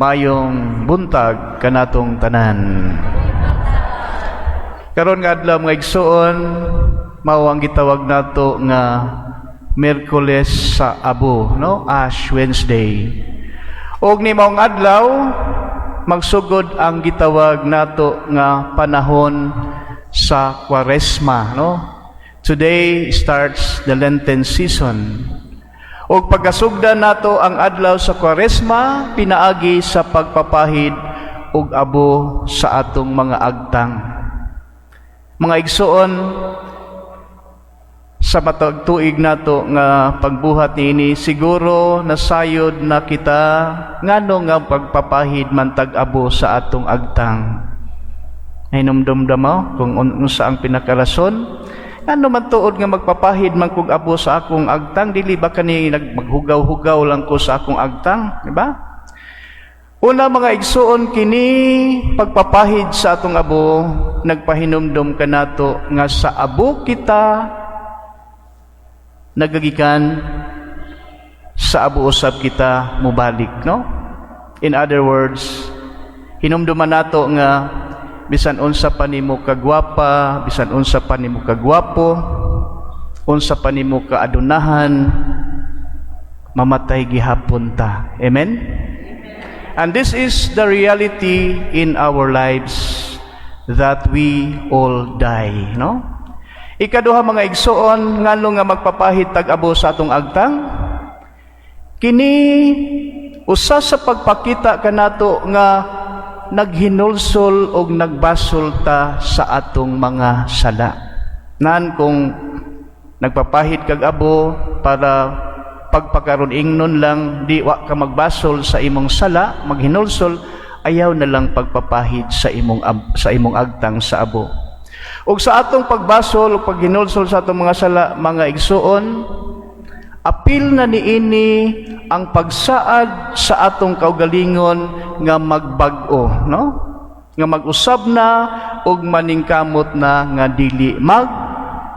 Maayong buntag kanatong tanan. Karon nga adlaw, mga igsoon, mao ang gitawag nato nga Miyerkules sa Abo, no? Ash Wednesday. Og ni maong adlaw magsugod ang gitawag nato nga panahon sa Kwaresma, no? Today starts the Lenten season. Og pagkasugdan nato ang adlaw sa Kwaresma pinaagi sa pagpapahid og abo sa atong mga agtang. Mga igsoon, sa matag tuig nato nga pagbuhat niini, siguro nasayod na kita ngano nga pagpapahid man tag abo sa atong agtang. Nahinumdum mo kung unsa ang pinakarason? Ano man tuod nga magpapahid man kog abo sa akong agtang? Dili ba kani maghugaw-hugaw lang ko sa akong agtang, di ba? Una, mga igsoon, kini pagpapahid sa atong abo nagpahinumdum kanato nga sa abo kita nagagikan, sa abo usab kita mubalik, no? In other words, hinumduman nato nga bisan unsa pa nimo kagwapa, bisan unsa pa nimo kagwapo, unsa pa nimo kaadunahan, mamatay gihapon ta. Amen. And this is the reality in our lives, that we all die, no? Ikaduha, mga igsoon, ngano nga magpapahid tag abo sa atong agtang? Kini usa sa pagpakita kanato nga naghinulsol og nagbasol ta sa atong mga sala. Nan kung nagpapahid kag abo para pagpakaron ingnon lang, di wa ka magbasol sa imong sala, maghinulsol, ayaw na lang pagpapahid sa imong agtang sa abo. Ug sa atong pagbasol ug paghinulsol sa atong mga sala, mga igsuon, apil na niini ang pagsaad sa atong kaugalingon nga magbag-o, no? Nga mag-usab na ug maningkamot na nga dili magpakasala.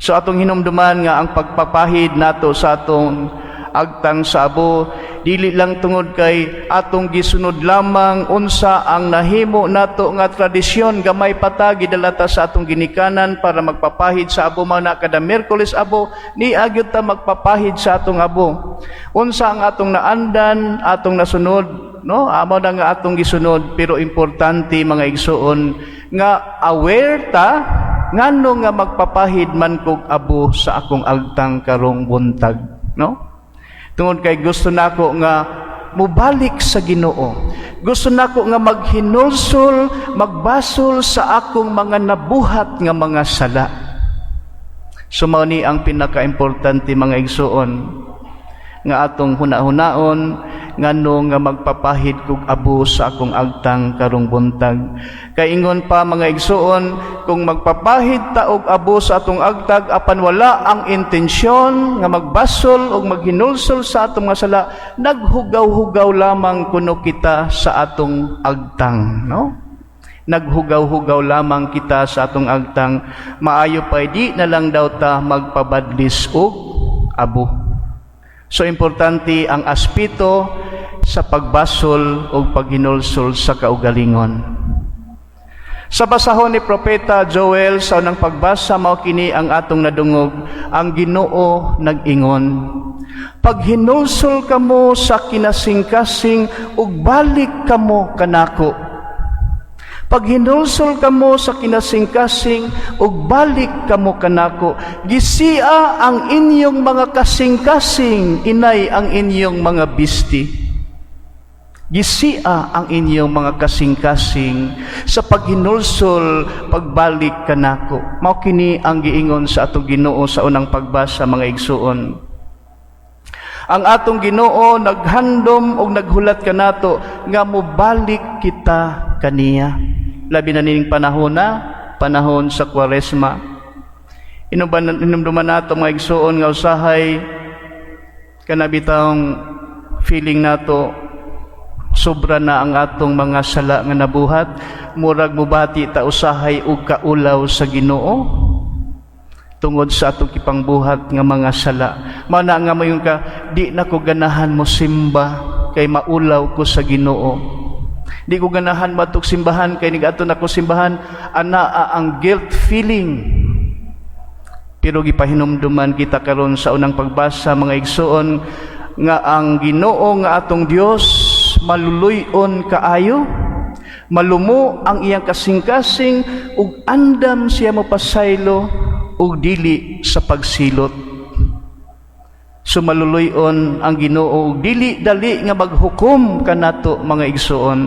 So atong hinumduman nga ang pagpapahid nato sa atong agtang sa abo, dili lang tungod kay atong gisunod lamang unsa ang nahimo nato nga tradisyon. Gamay pa ta, gidala ta sa atong ginikanan para magpapahid sa abo. Man na kada Miyerkules abo, ni agyud ta magpapahid sa atong abo. Unsa ang atong naandan, atong nasunod, no? Amo na nga atong gisunod. Pero importante, mga igsoon, nga aware ta ngano nga magpapahid man kog abo sa akong agtang karong buntag, no? Tungod kay gusto nako nga mubalik sa Ginoo. Gusto nako nga maghinulsol, magbasol sa akong mga nabuhat nga mga sala. So mao ni ang pinakaimportante, mga igsoon, nga atong hunahunaon ngano nga magpapahid kog abo sa akong agtang karong buntag. Kay ingon pa, mga igsoon, kung magpapahid ta og abo sa atong agtang apan wala ang intensyon nga magbasol og maghinulsol sa atong mga sala, naghugaw-hugaw lamang kuno kita sa atong agtang, no? Naghugaw-hugaw lamang kita sa atong agtang. Maayo pa di na lang daw ta magpabadlis og abo. So importante ang aspeto sa pagbasol o paghinulsol sa kaugalingon. Sa basahon ni Propeta Joel sa unang pagbasa, mao kini ang atong nadungog: "Ang Ginoo nag-ingon, paghinulsol kamo sa kinasingkasing ug balik kamo kanako. Paghinulsol kamo sa kinasingkasing ug balik kamo kanako. Gisia ang inyong mga kasingkasing, inay ang inyong mga bisti." Gisia ang inyong mga kasingkasing sa paghinulsol, pagbalik kanako. Mao kini ang giingon sa atong Ginoo sa unang pagbasa, mga igsuon. Ang atong Ginoo naghandom og naghulat kanato nga mobalik kita kaniya. Labi na nining panahon na panahon sa Kwaresma. Hinumduman nato, mga igsuon, nga usahay kana bitawng feeling nato sobra na ang atong mga sala nga nabuhat, murag mubati ta usahay og kaulaw sa Ginoo. Tungod sa atong gipangbuhat nga mga sala. Mana nga moingon ka, "Di na ko ganahan mo simba kay maulaw ko sa Ginoo. Di ko ganahan moadtog simbahan kay nigadto na ko simbahan, anaa ang guilt feeling." Pero gipahinumduman kita karon sa unang pagbasa, mga igsoon, nga ang Ginoo nga atong Dios maluluy-on kaayo, malumo ang iyang kasing-kasing ug andam siya mopasaylo ug dili sa pagsilot. So maluluy-on ang Ginoo ug dili dali nga maghukom kanato, mga igsoon,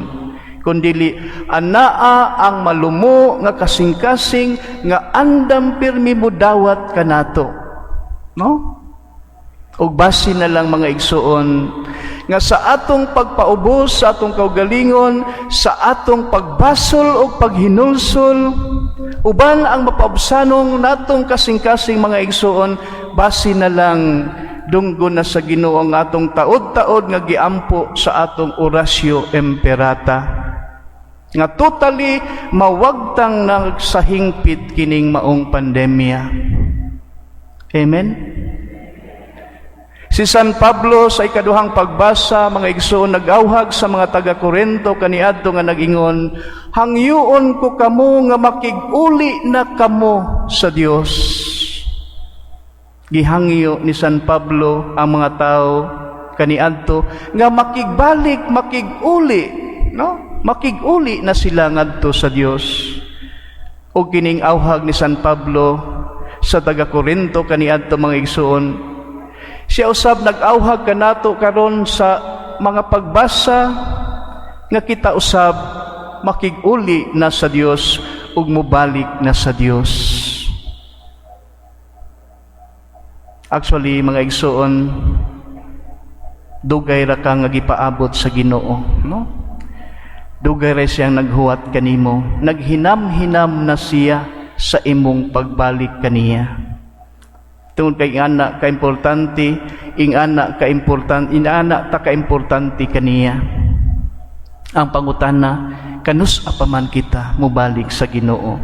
kundili anaa ang malumo nga kasing-kasing nga andam pirmi mo dawat kanato, no? Ug basi na lang, mga igsoon, nga sa atong pagpaubos sa atong kaugalingon, sa atong pagbasol o paghinulsol, uban ang mapaubsanong natong kasing-kasing, mga igsoon, basi na lang dunggon na sa Ginoo ang atong taod-taod nga giampo sa atong Oratio Imperata nga totally mawagtang na sa hingpit kining maong pandemya. Amen. Si San Pablo sa ikaduhang pagbasa, mga igsoon, nag-awhag sa mga taga-Korinto kaniadto nga nag-ingon, "Hangyoon ko kamo nga makig-uli na kamo sa Dios." Gihangyo ni San Pablo ang mga tao kaniadto nga makigbalik, makig-uli, no? Makig-uli na sila ngadto sa Dios. O kining awhag ni San Pablo sa taga-Korinto kaniadto, mga igsoon, siya usab nag-awhag kanato karon sa mga pagbasa nga kita usab makig-uli na sa Dios ug mobalik na sa Dios. Actually, mga igsoon, dugay ra ka nga gipaabot sa Ginoo, no? Dugay ra siyang naghuwat kanimo, naghinam-hinam na siya sa imong pagbalik kaniya. Tungod kay ingana ka importante, ingana ka importante, ingana ta ka importante kaniya. Ang pangutana, kanus-a pa man kita mobalik sa Ginoo?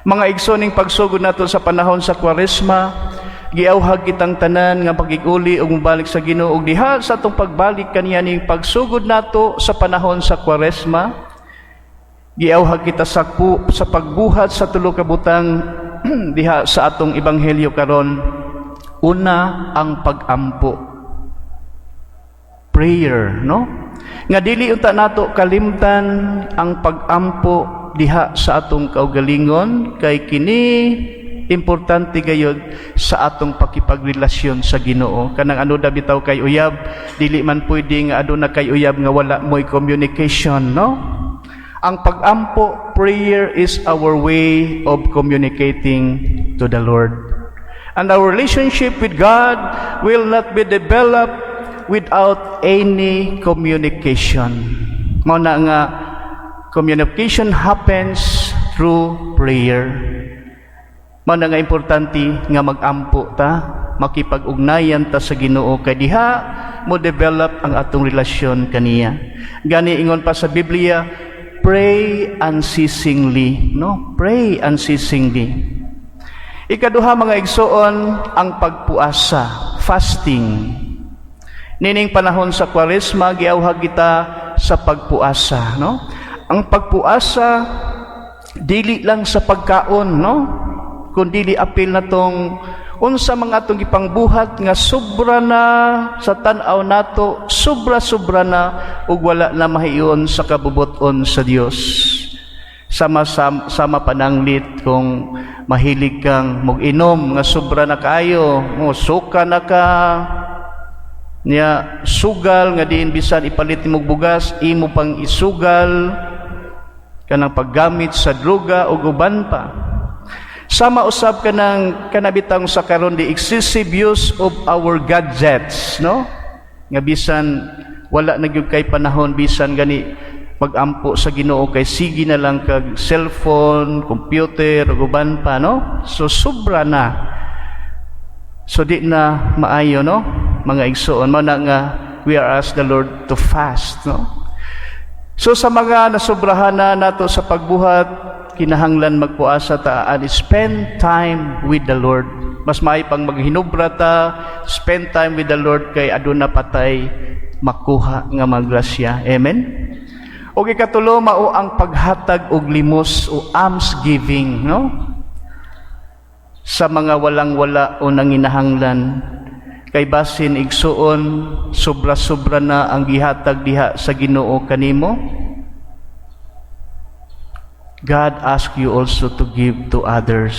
Mga igsoon, ning pagsugod nato sa panahon sa Kwaresma, giawhag kitang tanan nga makig-uli ug mobalik sa Ginoo, ug diha sa atong pagbalik kaniya ning pagsugod nato sa panahon sa Kwaresma, giawhag kita sa pagbuhat sa tulo ka butang diha sa atong ebanghelyo karon. Una, ang pagampo. Prayer, no? Nga dili unta nato kalimtan ang pagampo diha sa atong kaugalingon kay kini importante gayod sa atong pakipagrelasyon sa Ginoo. Kanang ano da bitaw kay uyab, dili man pwede nga aduna kay uyab nga wala mo'y communication, no? Ang pagampo, prayer, is our way of communicating to the Lord. And our relationship with God will not be developed without any communication. Mao na nga communication happens through prayer. Mao na nga importante nga magampo ta, makipag-ugnayan ta sa Ginoo kay diha mo develop ang atong relasyon kaniya. Gani ingon pa sa Biblia, "Pray unceasingly," no? Pray unceasingly. Ikaduha, mga igsoon, ang pagpuasa, fasting. Nining panahon sa Kwaresma, giawhag kita sa pagpuasa, no? Ang pagpuasa dili lang sa pagkaon, no? Kundi apil na tong unsa mga atong gipangbuhat nga sobra na sa tan-aw nato, sobra-sobra na ug wala na mahiyon sa kabubut-on sa Dios. Sama sama, sama pananglit kung mahilig kang mag-inom nga sobra na kaayo, mo suka na ka niya, sugal nga diin bisan ipalit nimo bugas imo pang isugal, kanang paggamit sa droga ug uban pa. Sama usab kanang kanabitang sa karon, the excessive use of our gadgets, no? Nga bisan wala na gyud kay panahon bisan gani magampo sa Ginoo kay sige na lang kag cellphone, computer ug uban pa, no? So sobra na. So di na maayo, no? Mga igsoon, mao na nga we are asked the Lord to fast, no? So sa mga nasobrahan na nato sa pagbuhat, Kinahanglan magpuasa ta and spend time with the Lord. Mas maayo pang maghinubra ta, spend time with the Lord kay aduna pa tay makuha nga magrasya. Amen. Og ikatulo, mao ang paghatag og limos o alms giving, no? Sa mga walang-wala o nanginahanglan, kay basin, igsuon, sobra-sobra na ang gihatag diha sa Ginoo kanimo. God ask you also to give to others.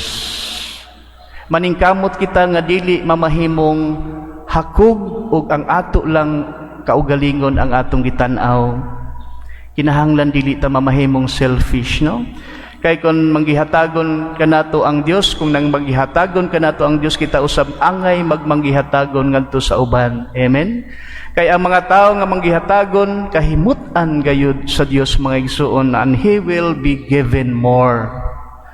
Maningkamot kita nga dili mamahimong hakog ug ang ato lang kaugalingon ang atong gitan-aw. Kinahanglan dili ta mamahimong selfish, no? Kay kung manggihatagon kanato ang Dios, kung nang manggihatagon kanato ang Dios, kita usab angay magmanggihatagon ngadto sa uban. Amen. Kay ang mga tao nga manggihatagon, kahimut-an gayud sa Dios, mga igsuon, and he will be given more.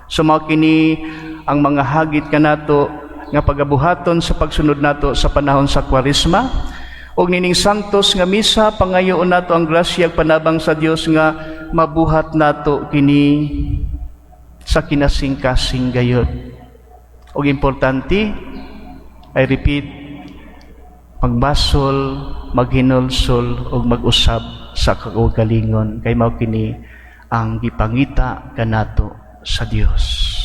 So mao kini ang mga hagit kanato nga pagabuhaton sa pagsunod nato sa panahon sa Kwaresma. Og nining santos nga misa, pangayoon nato ang grasya ug panabang sa Dios nga mabuhat nato kini sa kinasing-kasing gayud. Og importante, I repeat, magbasol, maghinulsol ug mag-usab sa kaugalingon kay mao kini ang gipangita kanato sa Dios.